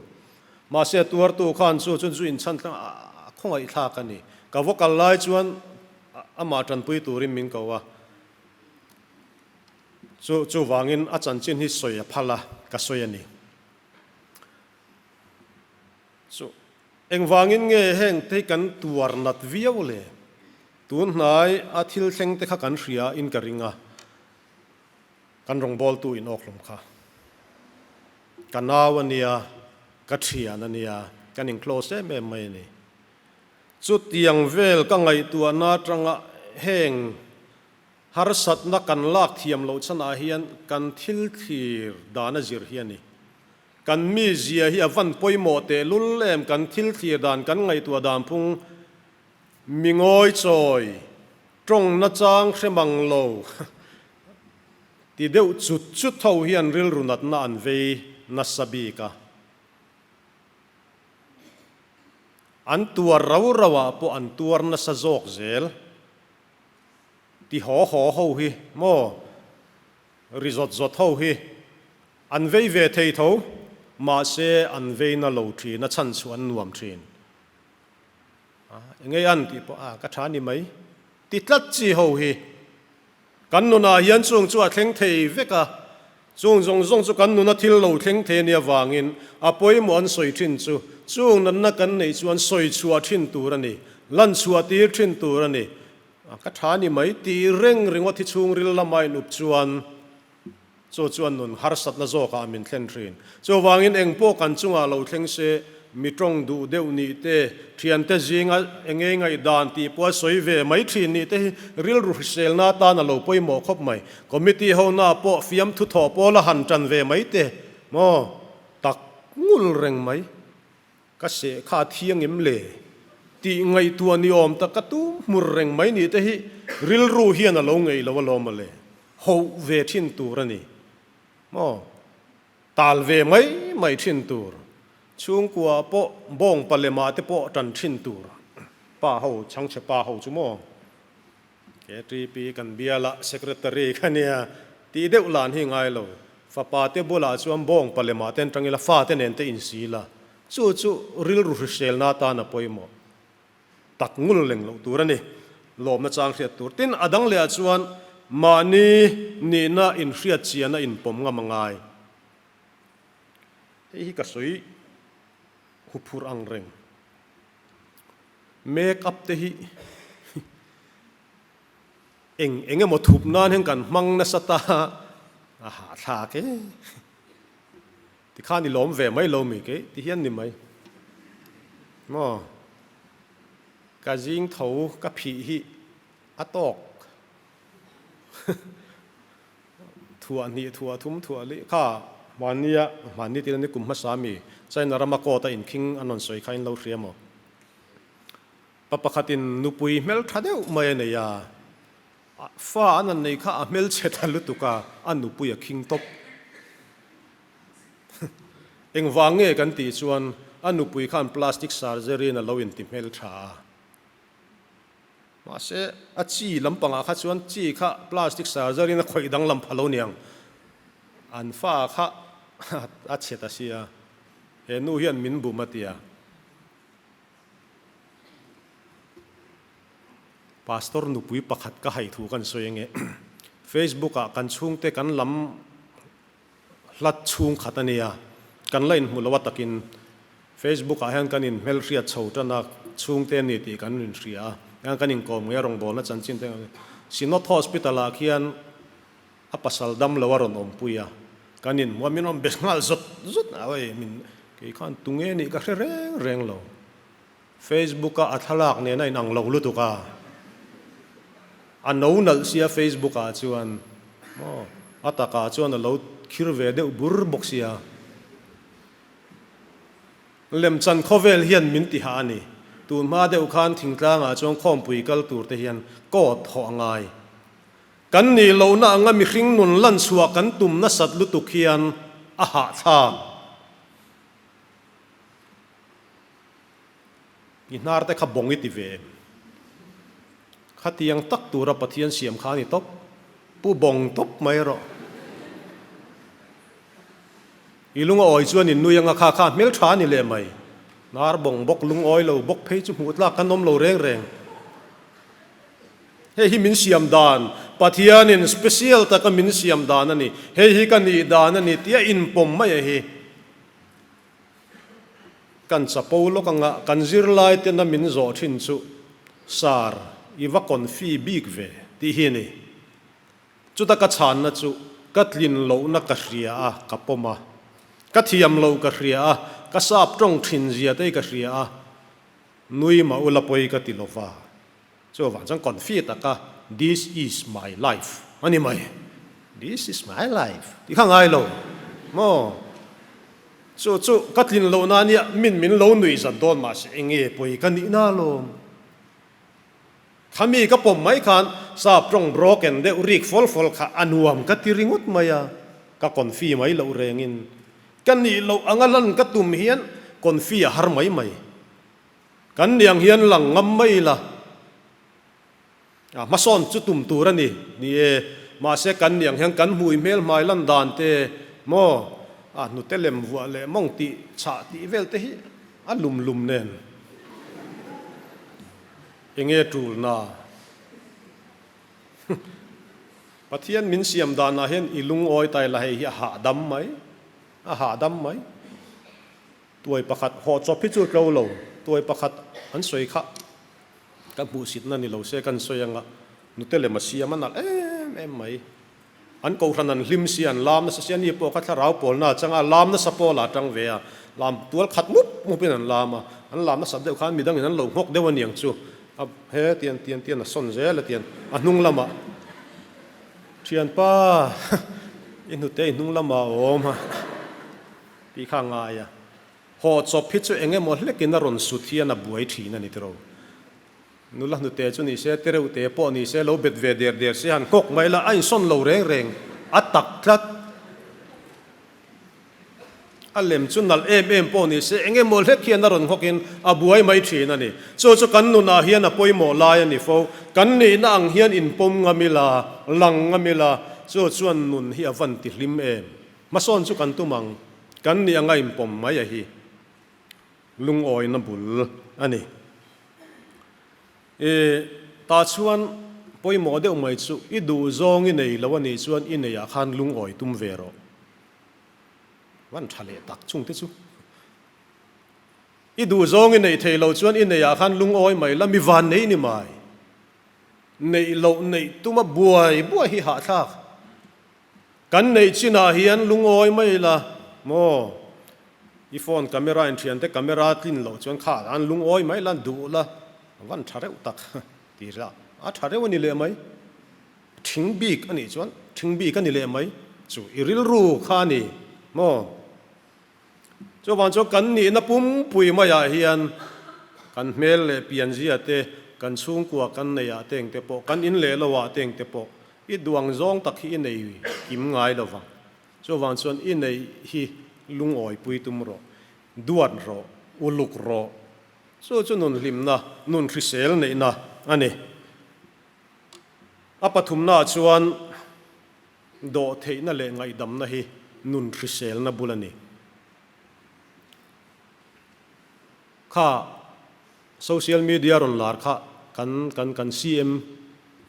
Mahse a tuartu khan chu chuan zu inchhan tlang a khawngaihthlak a ni. Ka va kal lai chuan amah tanpui turin min ko a, chu chuvangin a chanchin hi sawi a phal a, ka sawi a ni. Chu engvangin nge heng te hi kan tuar nat viau le? Tun hnai a thil thleng te kha kan hria in ka ring a, kan rawngbawltu in awk hlawm kha. Ka nau a nia, ka thian a nia, kan in close em em mai a ni. Chutiang vel ka ngaihtuahna atanga heng Harsatna kan lak thiam loh chhanah hian kan thil thlir dan a zir hi a ni. Kan mizia hi a van pawimawh tehlul em, kan thil thlir dan, kan ngaihtuah dan phung mi ngawi chawi, tawng nachang hre mang lo ti deuh chut chut ho hian rilru natna an vei nasa bik a. An tuar rau rau ah pawh an tuar nasa zawk zel. Ti haw haw ho hi maw ri zawt zawt ho hi an vei ve thei tho, mahse an vei na lo thin a chhan chu an nuam thin. Engei an tih pawh a ka tha ni mai ti tlat chi ho hi kan nunah hian chung chu a thleng thei vek a, chung zawng zawng chu kan nuna thil lo thleng thei ania vangin a pawimawh an sawi thin chu chung natna kan neih chuan sawi chhuah thin tur a ni, lan chhuah tir thin tur a ni. Ka tha ni mai tih reng ringawt hi chhungril lama in up chuan Chu chuan nun harsatna zawkah min thlen thin. Chuvangin engpawh kan chungah lo thleng se, mi tawng duh deuh nih te, thiante zinga eng ngei ngaihdan tih pawh a sawi ve mai thin nih te hi rilru hriselna atan a lo pawimawh khawp mai. Committee hona pawh fiamthu thawh pawl a han tan ve mai te maw tak ngul reng mai. Ka seh kha a thiang em le? Tih ngaihtuah ni awm tak ka tum hmur reng mai nih te hi rilru hian a lo ngeih lo alawm mawle. Hoh ve thin tur a ni maw? Tal ve mai mai thin tur. Chhungkua pawh bawng palema te pawh tan thin tur. Pa ho, chhangchhe pa ho chu maw? KTP kan biala Secretary kha nia tih deuh lan hi ngai lo. Fapa te bulah chuan bawng palemah ten tangila fate nen te insi la, chu chu rilru hriselna atan a pawimawh tak ngul leng loh tur a ni. Lawmna chang hriat tur. Tin, a dang lehah chuan mahni nihna inhriat chiana inpawm ngam a ngai. Hei hi ka sawi huphurh ang reng. Make up te hi eng eng emaw thup nan hian kan hmang nasa ta a hahthlak e. Tikhan i lawm ve mai lo mi kei ti hian ni mai maw ka zing tho ka phih hi a tawk Thuah hnih, thuah thum, thuah li kha hmannia hmanni tina ni kum hmasa mi China rama court a inkhing an rawn sawi kha in lo hria maw? Pa pakhatin nupui hmel tha deuh mai a nei a, fa an han nei kha a hmelchhe ta lutuk a, a nupui a khing tawp. Engvang nge kan tih chuan a nupui khan plastic surgery in a lo inti hmeltha a. Mahse, a chi lampangah kha chuan chi kha plastic surgery in a khawih danglam pha lo niang. An fa kha a chhe ta sia, he nu hian min bum a tia. Pastor nupui pakhat ka hai thu kan sawi ange. Facebook ah kan chhungte kan lam hlat chhung khat a nia, kan la inhmu lo a takin Facebook ah hian kan inhmelhriat chho tan a, chhungte a ni tih kan inhria a, hian kan inkawm ngei a rawngbawlna chanchin te Synod Hospital ah khian a pasal dam lo a rawn awmpui a, kan inhmu a, min rawn be nghal zawt zawt a, awii min kei khan tunge nih ka hre reng reng lo. Facebook a a thlalak nen a inang lo lutuk a, a no nalh sia Facebook ah chuan maw a takah chuan a lo khir ve deuh bur bawk sia. Lemchan khawvel hian min ti hah a ni. Tun hma deuh khan thingtlangah chuan khawmpui kal tur te hian coat hawh a ngai. Kan nih lohna anga mihring nun lan chhuah kan tum nasat lutuk hian a hahthlak. I hnar te kha bawng i ti ve em? Khatiang tak tura Pathian siam kha a ni tawp. Pu bawng tawp mai rawh. I lung a awi chuan in nui anga kha kha hmeltha a ni leh mai. Hnar bawng bawk lungawi lo bawk phei chu hmuh tlak kan awm lo reng reng. Hei hi min siam dan, Pathianin special taka min siam dan a ni. Hei hi ka nih dan a ni tia inpawm mai a hi. Kan chapo lawk anga kan zirlai tena min zawh thin chu, Sir, i va confi bik ve, tih hi a ni. Chuta ka chhanna chu, Ka tlin lohna ka hria a, ka pawm a. Ka thiam loh ka hria a, ka sap tawng thin zia te hi ka hria a. Nui mah ula pawi ka ti lova. Chuvang chuan confi taka this is my life a ni mai. This is my life tih kha ngai lo maw? Chu chu ka tlin loh na nia min min lo nuih zat dawn mahse enge pawi ka nih na lawm. Khami ka pawm mai khan sap tawng broken deuh rik fawl fawl kha a nuam ka ti ringawt mai a, ka confi mai loh rengin ka nih loh anga lan ka tum hian confi a har mai mai. Kan niang hian lang ngam mai ila, a hmasawn chu tum tur a ni, ni e, mahse kan niang hian kan hmui hmel hmai lan dan te maw, a hnute lem vuah leh mawng tih chhah tih vel te hi a lum lum nen enge tulna. Pathian min siam danah hian i lungawi tai la hei hi a hahdam mai, a hahdam mai. Tuai pakhat haw chawp hi chu tlo lo, tuai pakhat an sawi kha ka hmuhsitna ni lo se kan sawi anga nute lem a siam a nalh em em mai. An kohhran an hlim si, an lam nasa si, ani pawh kha thlarau pawlna a chang a, lam nasa pawl a tang ve a, lam tual khat mup mupin an lam a, an lam nasat deuh khan midangin an lo nghawk deuh aniang chu, a he tian tian tian a sawn zel a tian a hnung lamah thianpa i hnute i hnung lamah a awm a tih kha a ngai a, haw chawp hi chu eng emaw hlekin a rawn sut hian a buai thin a ni tiraw. Nula hnute chu ni se, tereuh te pawh ni se, lo bet ve der der se han kawk mai la, a insawn lo reng reng, a tak tlat. A lem chu nalh em em pawh ni se, eng emaw hlek hian a rawn nghawkin a buai mai thin a ni. Chu chu kan nunah hian a pawimawh lai a ni fo. Kan nihna ang hian inpawm ngam ila, lang ngam ila, chu chuan nun hi a van ti hlim em. Hmasawn chu kan tum ang, kan nih anga inpawm mai a hi. Lungawina bul a ni. I ta chuan pawimawh deuh mai chu i duh zawng i nei lo a nih chuan i neiah khan lungawi tum ve rawh. Van tha leh tak chung te chu. I duh zawng i neih thei lo chuan i neiah khan lungawi mai la mi van nei ni mai. Neih loh neih tuma buai buai hi hahthlak. Kan neih chinah hian lungawi mai la maw? I phone camera in thiante camera tlin loh chuan kha an lungawi mai la, duh la, van tha reuh tak ti la, a tha reuh a ni leh mai. Thing bik a nih chuan thing bik a ni leh mai, chu i rilru kha a ni maw? Chuvang chuan kan nihna pumpui maiah hian kan hmel leh pianzia te, kan chhungkua kan neiah te engte pawh, kan in leh loah te engte pawh i duang zawng tak hi i nei kim ngai lo vang. Chuvang chuan i neih hi lungawipui tum rawh, duat rawh, uluk rawh. Chu chu nun hlimna, nun hrisel neihna a ni. A pathumnaah chuan. Dawhtheihna leh ngaihdamna hi nun hriselna bul a ni. Kha social media rawn lar kha kan kan kan CM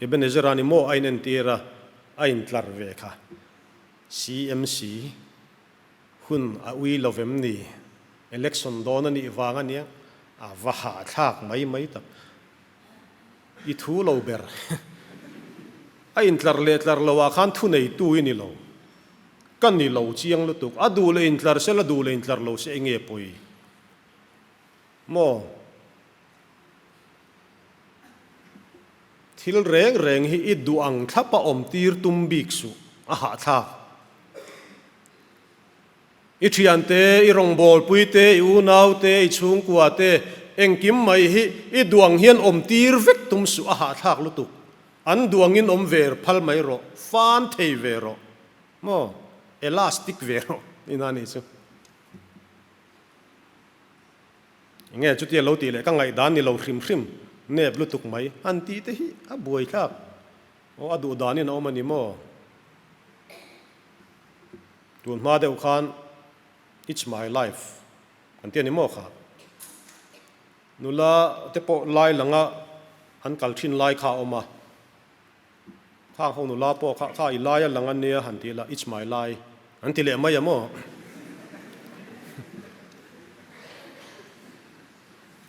Ebenezer a ni maw a inentir a, a intlar ve kha. CMC hun a ui lo vem ni? Election dawn a nih vang a nia, a va hahthlak mai mai tak. I thu lo ber. A intlar leh tlar lo ah khan thu neitu i ni lo. Ka ni lo chiang lutuk. A duh leh intlar se la duh leh intlar lo se enge pawi? Maw? Thil reng reng hi i duh ang thlap a awm tir tum bik suh. A hahthlak. I thiante, i rawngbawlpuite, i unaute, i chhungkuate, engkim mai hi i duang hian awm tir vek tum suh a hahthlak lutuk. An duangin awm ver phal mai rawh, fan thei ve rawh, maw, elastic ve rawh ina nih chu. Enge chutia lo tih leh ka ngaihdan ni lo hrim hrim, nep lutuk mai an tih te hi a buaithlak. Aw a duh danin a awm a ni maw? Tun hma deuh khan It's my life kan ti a ni maw kha? Nula te pawh lai langa an kal thin lai kha a awm a, khang ho nula pawh kha kha i lai a lang a nia han ti la It's my lai an ti leh mai a maw?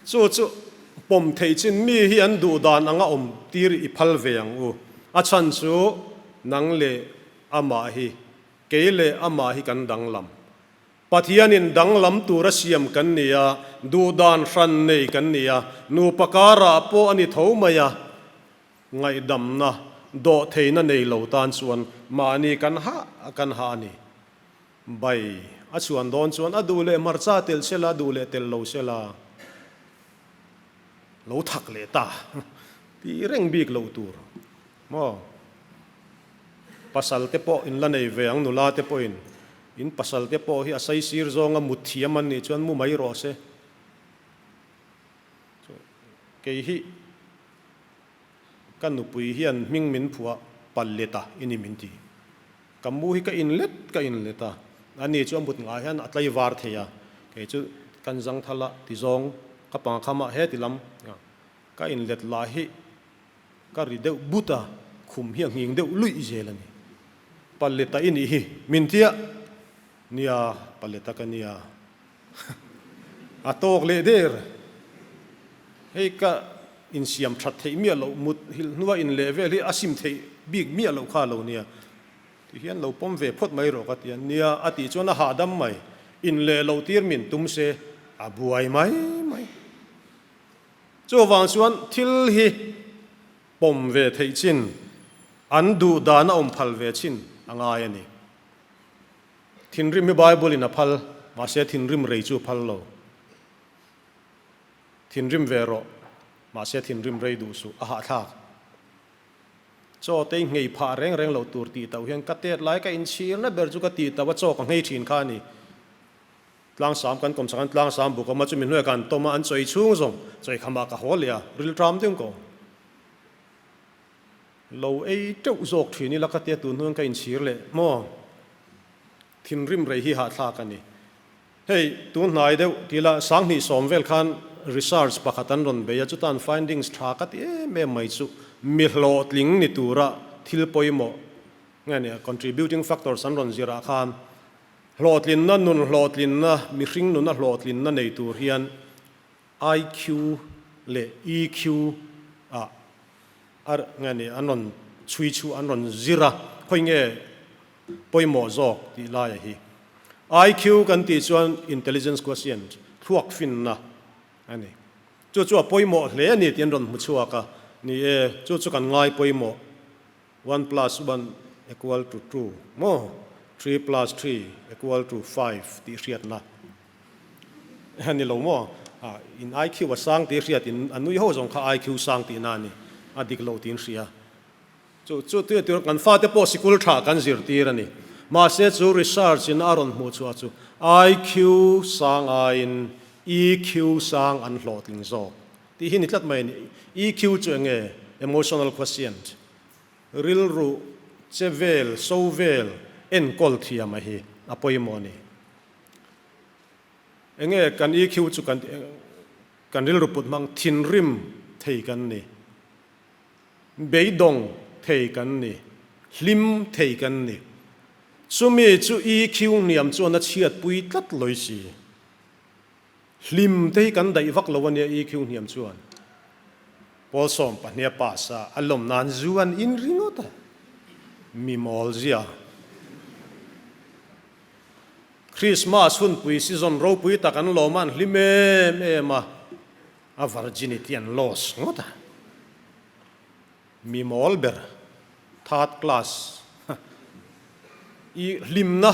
Chu chu pawm theih chin mi hi an duh dan anga awm tir i phal ve ang u. A chhan chu nang leh amah hi Kei leh amah hi kan danglam. Pathianin danglam tura siam kan ni a, duhdan hran nei kan ni a, nupa karah pawh a ni tho mai a, ngaihdamna, dawhtheihna nei lo tan chuan mahni kan hah kan hah a ni. Bai a chhuan dawn chuan a duh leh hmarcha telh sela, a duh leh telh lo sela, lo thak leh ta tih reng bik loh tur maw? Pasal te pawh in la nei ve ang nula te pawhin in pasal te pawh hi a saisir zawnga mut thiam an nih chuan mu mai rawh se. Kei hi ka nupui hian hming min phuah pal let a i ni min ti. Ka mu hi ka in let ka in let a, ani chu a mut ngah hian a tlaivar thei a, kei chu kan zangthal a ti zawng ka pangkham ah he ti lam ka in let lah hi Ka ri deuh but a, khum hi a nghing deuh luih zel a ni. Paleta i nih hi, min tia. Nia, paleta ka nia. A tawk leh der. Hei ka insiam that theih miah loh, mut hilh hnua in leh vel hi a sim theih bik miah loh kha a lo nia. Ti hian lo pawm ve phawt mai rawh ka ti a, nia a tih chuan a hahdam mai, in leh loh tir min tum se a buai mai mai. Chuvang chuan thil hi pawm ve theih chin, an duh dan a awm phal ve chin a ngai a ni. Thinrim hi Bible in a phal, mahse thinrim rei chu a phal lo. Thinrim ve rawh, mahse thinrim rei duh suh, a hahthlak. Chaw te i nghei phah reng reng loh tur tih tauh hian ka tet lai ka inchhirna ber chu ka tih tauh a, chaw ka nghei thin kha a ni. Tlangsam kan kawm chak an tlangsam buk awm a, chumi hnuaiah kan tawm a, an chawi chhung zawng chawi khamah ka haw leh a, rilṭam deuh ka awm. Lo ei teuh zawk thin ila ka tia tun hnuaiin ka inchhir leh maw? Thinrim rei hi hahthlak a ni. Hei, tun hnai deuh ti ila 2000 vel khan research pakhat an rawn bei a, chutan findings tha ka ti em em mai chu mi hlawhtling ni tura thil pawimawh nge nia contributing factors an rawn zirah khan hlawhtlinna nun hlawhtlinna mihring nuna hlawhtlinna nei tur hian IQ leh EQ ah a nge ni an rawn chhui chhuah an rawn zir a, khawi nge pawimawh zawk tih laia hi. IQ kan tih chuan intelligence quotient, thluak finna a ni. Chu chu a pawimawh hle a ni tih an rawn hmu chhuak a, ni e, chu chu kan ngai pawimawh. One plus one equal to two maw? Three plus three equal to five tih hriatna a ni lo maw? In IQ a sang tih hriat in a nui ho zawng kha IQ sang tihna a ni, a dik lo tiin hria. Chu chu tui tur kan fate pawh sikul tha kan zirtir a ni. Mahse chu research in a rawn hmuh chhuah chu IQ sang aiin EQ sang an hlawhtling zawk tih hi ni tlat mai a ni. EQ chu eng nge? Emotional quotient. Rilru che vel, so vel enkawl thiam a hi a pawimawh a ni. Eng nge kan EQ chu kan kan rilru put hmang thinrim thei kan ni. Beidawng thei kan ni, hlim thei kan ni. Chumi chu EQ hniam chuan a chhiatpui tlat lawi si. Hlim te hi kan daih vak lo ania EQ hniam chuan. Pawl 12 a pass a, a lawm nan zu an in ringawt a. Mi mawl zia. Christmas hunpui season ropui tak an lawm a, an hlim em em a. A virginity an loss ngawt a. Mi mawl ber third class i hlimna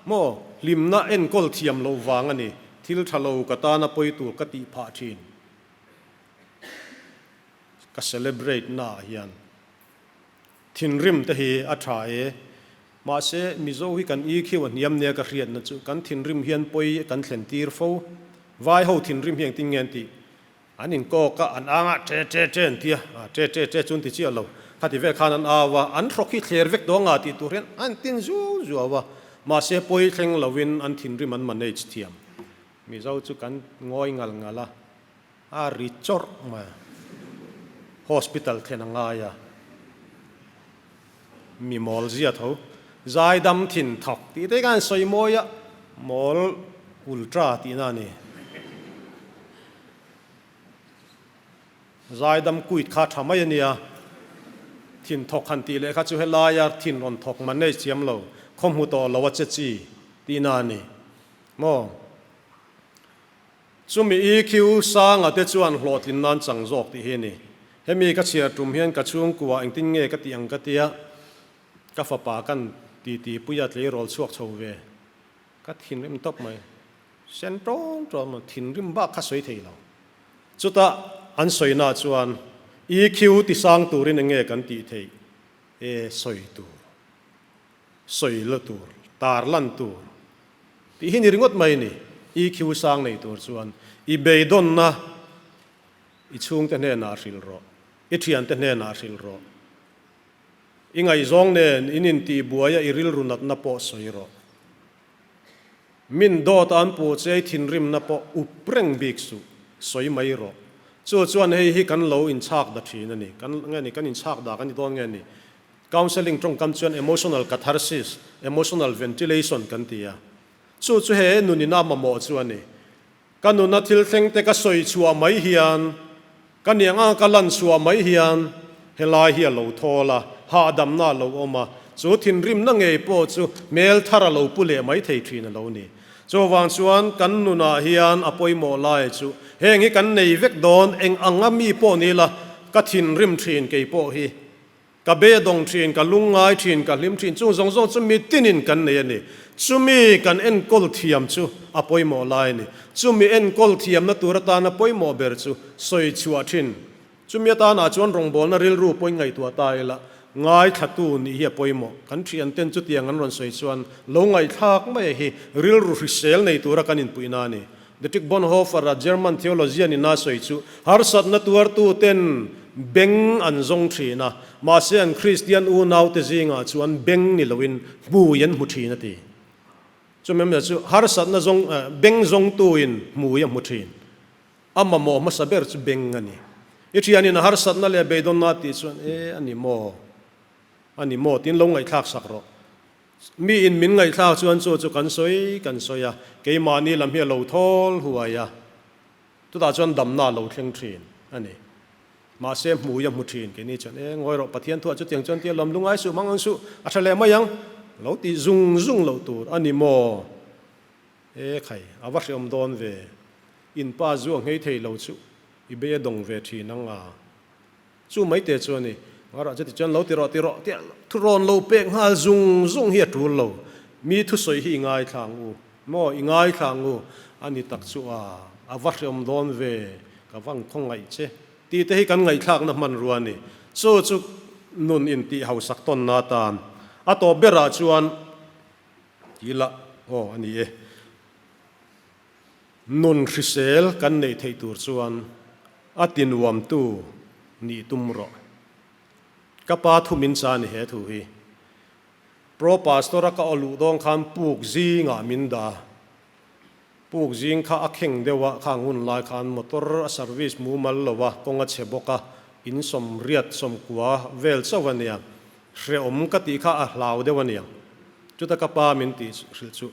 maw hlimna enkawl thiam loh vang a ni. Thil tha lo ka tana pawi tur ka tih phah thin. Ka celebrate na ah hian thinrim te hi a tha e. Mahse Mizo hi kan EQ a hniam nia ka hriatna chu kan thinrim hian pawi kan thlen tir fo. Vai ho thinrim hi engtin nge an tih? An inkawk a, an ang a, ṭe ṭe ṭe an ti a, ṭe ṭe ṭe chu an ti chiah lo. Khati vel khan an au a, an hrawk hi thler vek dawn nga tih tur hian an tin zuau zuau a. Mahse pawi thleng lovin an thinrim an manage thiam. Mizo chu kan ngawi ngal ngal a, a ri chawrh mai a. Hospital thlen a ngai a. Mi mawl zia tho. Zaidam thin thawk tih te khan sawi mawi a, mawl ultra tihna a ni. Zaidam kuit kha tha mai a nia. Thin thawk han tih leh kha chu helaia thin rawn thawk manage thiam lo, khaw hmu tawh lo a che chi tihna a ni maw? Chumi EQ sanga te chuan hlawhtlin nan chang zawk tih hi a ni. Hemi ka chhiar tum hian ka chhungkua engtin nge ka tih ang ka tia, ka fapa kan titi puia tleirawl chhuak chho ve. Ka thinrim tawp mai. Sen tawn tawn maw thinrim bak kha sawi thei lo. Chutah an sawina chuan EQ ti sang turin eng nge kan tih theih? E sawi tur, sawi la tur, tar lan tur. Tih hi ni ringawt mai ni. EQ sang nei tur chuan i beidawnna i chhungte hnenah hrilh rawh, i thiante hnenah hrilh rawh. I ngaihzawng nen in intihbuaia i rilru natna pawh sawi rawh. Min dawt a an puh che i thinrimna pawh up reng bik suh, sawi mai rawh. Chu chuan hei hi kan lo inchhak da thin a ni. Kan nge ni, kan inchhak dak a ni dawn nge ni? Counselling tawngkam chuan emotional catharsis, emotional ventilation kan ti a. Chu chu he nunina mamawh chu a ni. Ka nuna thil thleng te ka sawi chhuah mai hian, ka niang anga ka lan chhuah mai hian helai hi a lo thawl a, hahdamna a lo awm a. Chu thinrimna ngei pawh chu hmel thar a lo pu leh mai thei thin a lo ni. Chuvang chuan kan nunah hian a pawimawh lai chu heng hi kan nei vek dawn eng anga mi pawh ni la ka thinrim thin kei pawh hi ka bedawng thin, ka lungngai thin, ka hlim thin chung zawng zawng chu mi tinin kan nei a ni. Chumi kan enkawl thiam chu a pawimawh lai a ni. Chumi enkawl thiamna tur atana pawimawh ber chu sawi chhuah thin. Chumi atanah chuan rawngbawlna rilru pawhin ngaihtuah ta ila, ngaithlatu nih hi a pawimawh. Kan thianten chutiang an rawn sawi chuan lo ngaihthlak mai hi rilru hrisel nei tura kan inpuihna a ni. Dietrich Bonhoeffer-a German theologian in a sawi chu harsatna tuartuten beng an zawng thin a, mahse an Kristian unaute zingah chuan beng ni loin hmui an hmu thin a ti. Chumi awmzia chu harsatna zawng beng zawngtuin hmui a hmu thin. A mamawh hmasa ber chu beng a ni. I thianin a harsatna leh beidawnna a tih chuan, E, a ni maw? A ni maw? Tiin lo ngaihthlak sak rawh. Mi in min ngaihthlak chuan chu chu kan sawi kan sawi a, keimahni lam hi a lo thawl huai a, chutah chuan damna a lo thleng thin a ni. Mahse hmui a hmu thin, keini chuan, E, ngawi rawh, Pathian thuah chutiang chuan tia lam lungai suh, hmang ang suh, a tha leh mai ang, lo ti zung zung loh tur a ni maw? E khai, a va hreawm dawn ve. In pa zu a nghei thei lo chu i bei a dawng ve thin ang a. Chu mai te chu a ni. Ngarah chuti chuan lo ti rawh ti rawh tia thu rawn lo pek nghal zung zung hi a tul lo. Mi thusawi hi i ngaithla ang u maw, i ngaithla ang u a ni tak chu a, a va hreawm dawn ve, ka va khawngaih che tih te hi kan ngaihthlakna hmanrua a ni. Chu chu nun intih hausak tawnna atan a tawp berah chuan Tih lah aw a ni e. Nun hrisel kan neih theih tur chuan a ti nuamtu nih tum rawh. Ka pa thu min cha ni he thu hi. Pro Pastor a ka aw luh dawng khan puk zingah min dah a. Puk zing kha a kheng deuh a, khang hun lai khan motor a service mumal lo a, kawng a chhe bawk a, in sawmriat sawmkua vel chauh a nia. Hrehawm ka tih kha a hlau deuh a niang. Chuta ka pa min tih hrilh chu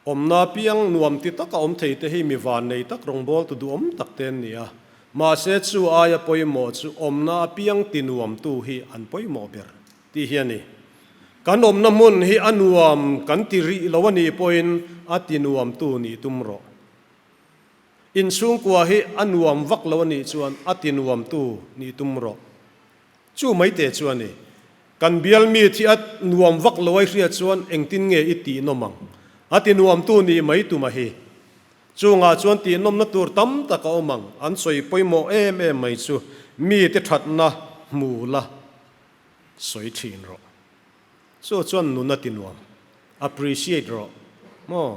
awmna piang nuam ti taka awm thei te hi mi van nei tak rawngbawltu duhawm tak te an ni a. Mahse chu aia pawimawh chu awmna apiang ti nuamtu hi an pawimawh ber tih hi a ni. Kan awmna hmun hi a nuam kan ti rih lo a nih pawhin a ti nuamtu nih tum rawh. Inchhungkua hi a nuam vak lo a nih chuan a ti nuamtu nih tum rawh. Chu mai te chu a ni. Kan bial mi thi a nuam vak lo ai hria chuan engtin nge i tih nawm ang? A ti nuamtu nih mai tum a hi. Chungah chuan tih nawmna tur tam tak a awm ang. An sawi pawimawh em em mai chu mi te thatna hmu la sawi thin rawh. Chu chuan nun a ti nuam. Appreciate rawh maw?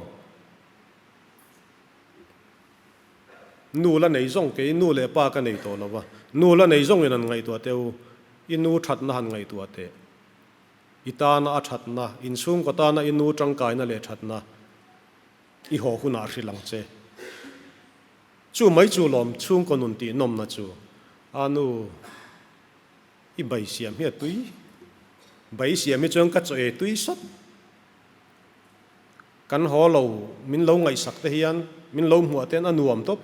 Nu la nei zawng kei nu leh pa ka nei tawh lo va, nu la nei zawngin an ngaihtuah teh u, i nu thatna han ngaihtuah teh. I tana a thatna, inchhungkaw tana i nu tangkaina leh thatna i haw hunah hrilh ang che. Chu mai chu lawm chhungkaw nun tih nawmna chu. A nu, i bai siam hi a tui. Bai siam hi chuan ka chaw ei tui sawt. Kan haw lo, min lo ngaihsak te hian, min lo hmuah te hian a nuam tawp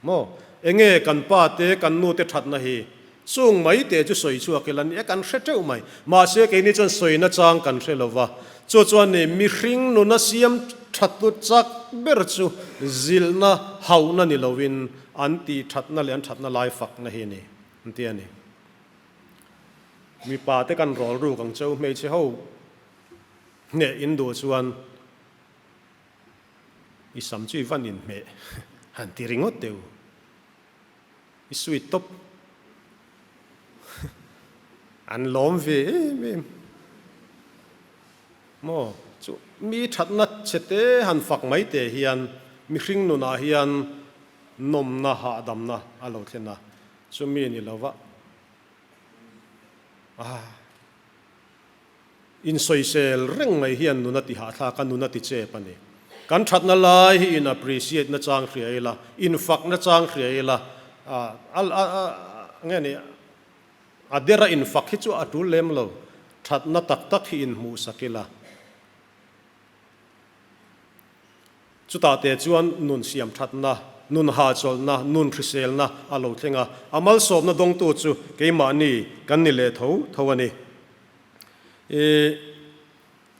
maw? Enge kan pa te, kan nu te thatna hi? Chung mai te chu sawi chhuak ila ni e, kan hre teuh mai. Mahse keini chuan sawina chang kan hre lo va, chu chuan ni mihring nuna siam thattu chak ber chu zilhna, hauhna ni loin an tih thatna leh an thatna lai fakna hi a ni, an ti a ni. Mipa te kan rawl ruk ang cheu, hmeichhe ho. Hneh in duh chuan i sam chu i van in hmeh han ti ringawt teh u. I sweet tawp. An lawm ve em em. Maw chu mi thatna che te han fak mai te hian mihring nunah hian nawmna hahdamna a lo thlen a. Chumi ni lova ah. Insawisel reng mai hian nun a ti hahthlak a, nun a ti chep a ni. Kan thatna lai hi in appreciate na chang hria ila, infak na chang hria ila, a nge ni, a dera infak hi chu a tul lem lo, thatna tak tak hi inhmuhsak ila. Chutah te chuan nun siam thatna, nun hahchawlhna, nun hriselna a lo thleng a, a malsawmna dawngtu chu keimahni kan ni leh tho tho a ni. I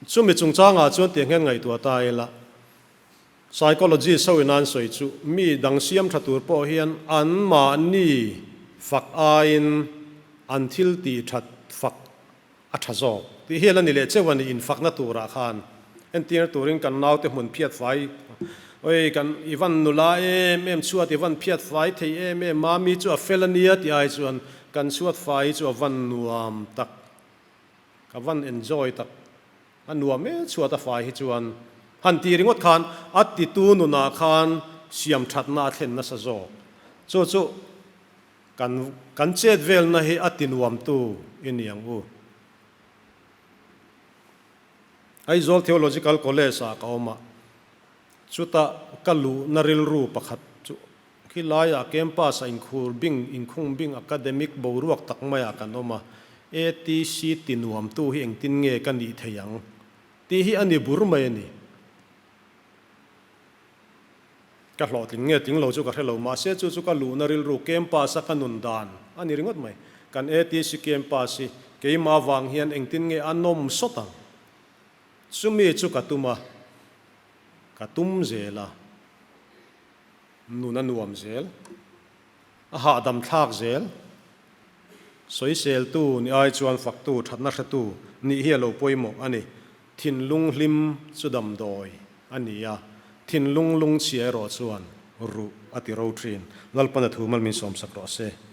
chumi chungchangah chuan tiang hian ngaihtuah ta ila, Psychologist ho in an sawi chu mi dang siam tha tur pawh hian anmahni fak aiin an thil tih that fak a tha zawk tih hi a la ni leh cheuh a ni infakna turah khan entirna turin kan naute hmun phiat fai oi kan i van nula em em chhuat i van phiat fai thei em em a mi chu a fel a nia tih ai chuan kan chhuat fai hi chu a van nuam tak ka van enjoy tak A nuam e chhuat a fai hi chuan han ti ringawt khan a titu nunah khan siam thatna a thlen nasa zawk. Chu chu kan kan chet velna hi a ti nuamtu i ni ang u. Aizawl Theological College ah ka awm a, chutah ka luhna rilru pakhat chu Khilaiah campus a inkhur bing, inkhung bing academic boruak tak maiah kan awm a, ATC ti nuamtu hi engtin nge ka nih thei ang? tih hi a ni bur mai a ni. Ka hlawhtling nge tling lo chu ka hre lo, mahse chu chu ka luhna rilru campus a ka nun dan a ni ringawt mai. Kan ATC campus hi keimah vang hian engtin nge a nawm sawt ang? Chumi chu ka tum a, ka tum zel a. Nun a nuam zel, a hahdam thlak zel. Sawiseltu ni ai chuan faktu, thatna hretu nih hi a lo pawimawh a ni. Thinlung hlim chu damdawi a ni a, thinlung lungchhia erawh chuan ruh a ti ro thin. Lalpan a thu mal min sawmsak rawh se.